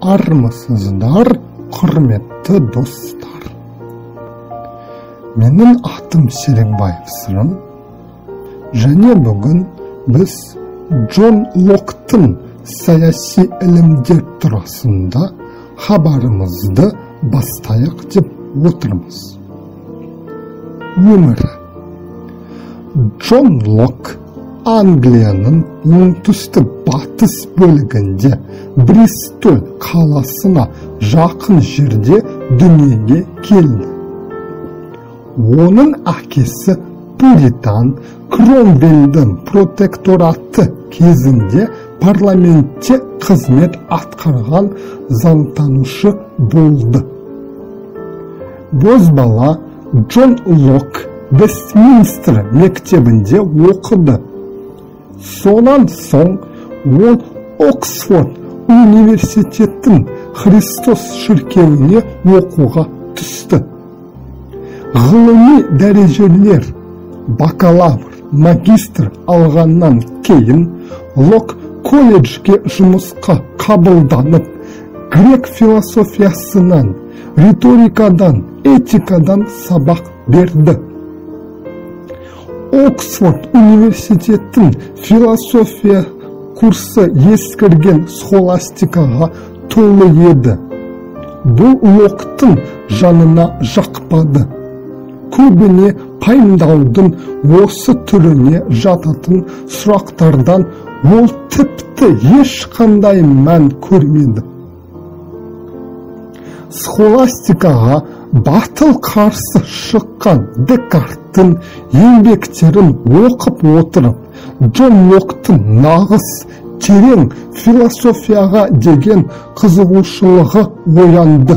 Армысыздар, құрметті достар. Менің атым Серікбаев Сырым. Және бүгін біз Джон Локтың саяси ілімдер турасында хабарымызды бастайық деп отырмыз. Өмірі. Джон Лок Англияның оңтүстік батыс бөлігінде Бристоль қаласына жақын жерде дүниеге келді. Оның әкесі Пуритан Кромвельдің протектораты кезінде парламентте қызмет атқарған заңтанушы болды. Бозбала Джон Лок Вестминстер мектебінде оқыды. Сонан соң ол Оксфорд университеттің Христос шіркеуіне оқуға түсті. Ғылыми дәрежелер бакалавр, магистр алғаннан кейін Лок колледжге жұмысқа қабылданып, грек философиясынан, риторикадан, этикадан сабақ берді. Оксфорд университеттің философия курсы ескірген схоластикаға толы еді. Бұл Локтың жанына жақпады. Көбіне пайымдаудың осы түріне жататын сұрақтардан ол тіпті ешқандай мән көрмеді. Схоластикаға батыл қарсы шыққан Декарттың еңбектерін оқып отырып, Джон Локтың нағыз терең философияға деген қызығушылығы оянды.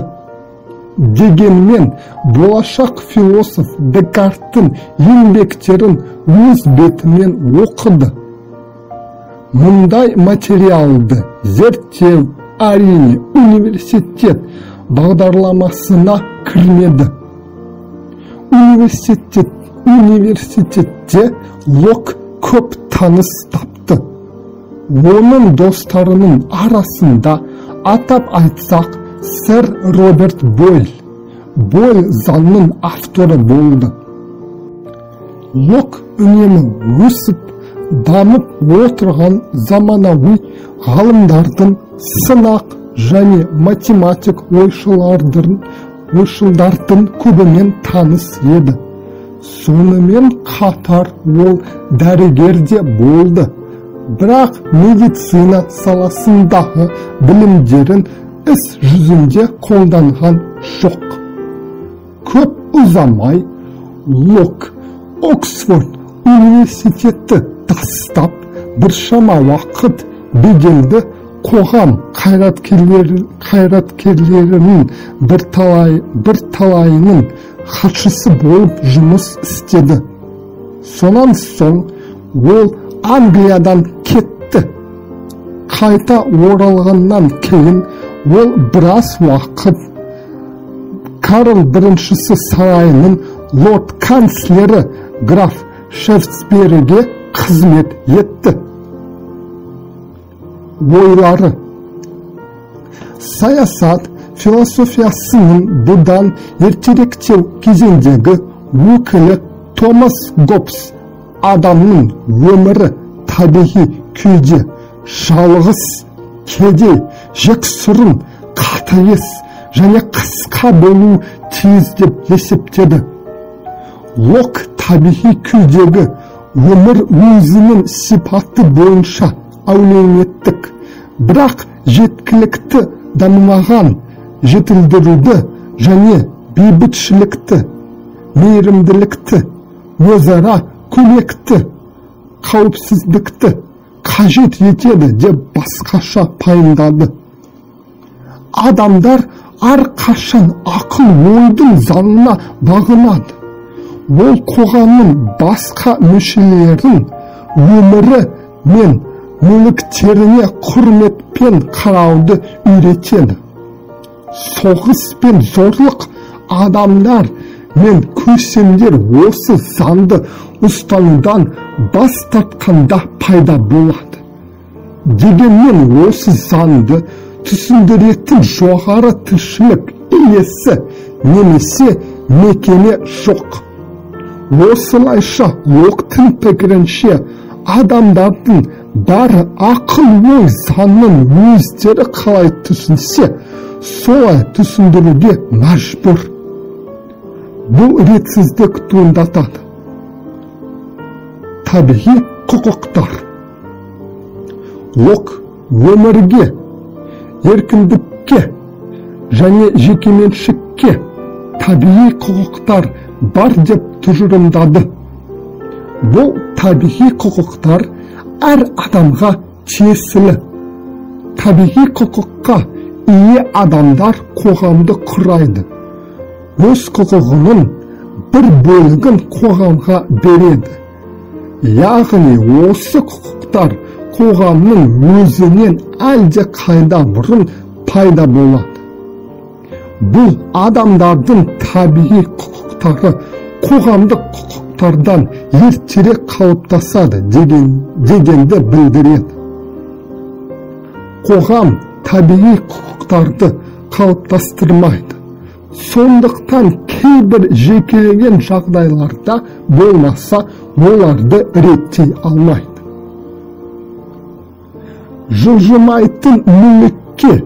Дегенмен, болашақ философ Декарттың еңбектерін өз бетімен оқыды. Мұндай материалды зерттеу әрине университет бағдарламасына кірмеді. Университетте Лок көп таныс тапты. Оның достарының арасында, атап айтсақ, сэр Роберт Бойл. Бойл заңның авторы болды. Лок үнемі өсіп, дамып отырған заманауи ғалымдардың сынақ және математик ойшылдардың көбімен таныс еді. Сонымен қатар ол дәрігер де болды. Бірақ медицина саласындағы білімдерін іс жүзінде қолданған жоқ. Көп ұзамай Лок Оксфорд университетті тастап, біршама уақыт беделді қоғам қайраткерлерінің бірталайының хатшысы болып жұмыс істеді. Сонан соң ол Англиядан кетті. Қайта оралғаннан кейін ол біраз уақыт Карл біріншісі сарайының лорд канцлері граф Шефтсбериге қызмет етті. Ойлары. Саясат философиясының бұдан ертеректеу кезеңдегі өкілі Томас Гоббс адамның өмірі табиғи күйде жалғыз, кедей, жексұрын, қатыгез және қысқа болуы тиіс деп есептеді. Лок табиғи күйдегі өмір өзінің сипаты бойынша әлеуметтік, бірақ жеткілікті дамымаған жетілдіруді және бейбітшілікті, мейірімділікті, өзара көмекті, қауіпсіздікті қажет етеді деп басқаша пайымдады. Адамдар әрқашан ақыл ойдың заңына бағынады. Ол қоғамның басқа мүшелерін өмірі мен мүліктеріне құрметпен қарауды үйретеді. Соғыс пен зорлық адамдар мен көсемдер осы заңды ұстанудан бас тартқанда пайда болады. Дегенмен осы заңды түсіндіретін жоғары тіршілік иесі немесе мекеме жоқ. Осылайша, Локтың пікірінше, адамдардың бәрі ақыл ой заңын өздері қалай түсінсе, солай түсіндіруге мәжбүр. Бұл ретсіздік туындатады. Табиғи құқықтар. Лок өмірге, еркіндікке және жекеменшікке табиғи құқықтар бар деп тұжырымдады. Бұл табиғи құқықтар әр адамға тиесілі. Табиғи құқыққа ие адамдар қоғамды құрайды. Өз құқығының бір бөлігін қоғамға береді. Яғни осы құқықтар қоғамның өзінен әлде қайда бұрын пайда болады. Бұл адамдардың табиғи құқықтары қоғамдық құқықтардан ертерек қалыптасады дегенді білдіреді. Қоғам табиғи құқықтарды қалыптастырмайды. Сондықтан кейбір жекелеген жағдайларда болмаса, оларды реттей алмайды. Жылжымайтын мүлікке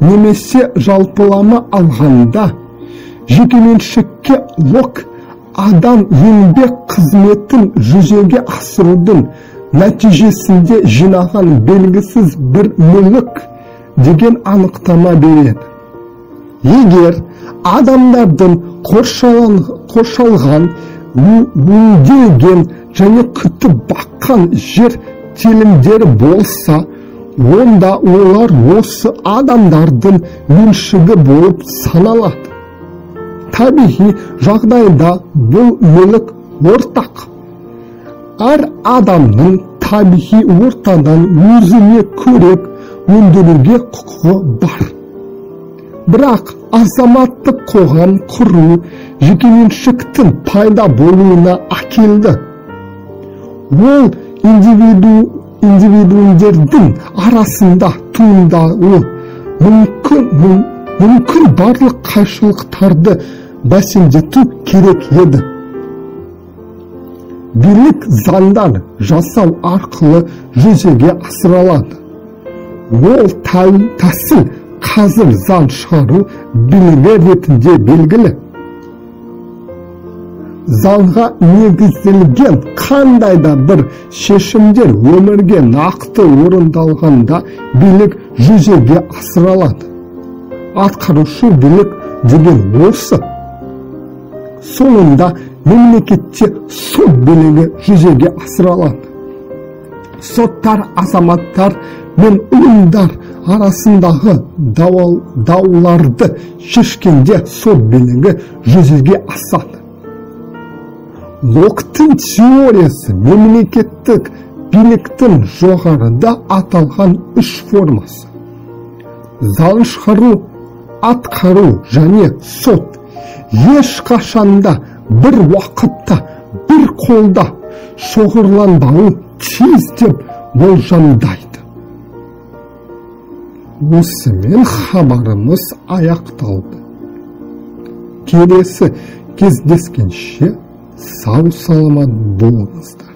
немесе жалпылама алғанда жекеменшікке Лок адам еңбек қызметін жүзеге асырудың нәтижесінде жинаған белгісіз бір мүлік деген анықтама береді. Егер адамдардың қоршалған, өңделген және күтіп баққан жер телімдері болса, онда олар осы адамдардың меншігі болып саналады. Табиғи жағдайда бұл мүлік ортақ. Әр адамның табиғи ортадан өзіне көрек өндіруге құқығы бар. Бірақ азаматтық қоғам құру жекеменшіктің пайда болуына әкелді. Ол индивидуумдердің арасында туындауы мүмкін барлық қайшылықтарды бәсеңдету керек еді. Билік заңдар жасау арқылы жүзеге асырылады. Ол тәсіл қазір заң шығару билігі ретінде белгілі. Заңға негізделген қандай да бір шешімдер өмірге нақты орындалғанда билік жүзеге асырылады. Атқарушы билік деген осы. Соңында мемлекетте сот билігі жүзеге асырылады. Соттар азаматтар мен ұйымдар арасындағы дауларды шешкенде сот билігі жүзеге асады. Локтың теориясы мемлекеттік биліктің жоғарыда аталған үш формасы: заң шығару, атқару және сот ешқашанда бір уақытта бір қолда шоғырланбауы тиіс деп болжамдайды. Осымен хабарымыз аяқталды. Келесі кездескенше сау саламат болыңыздар.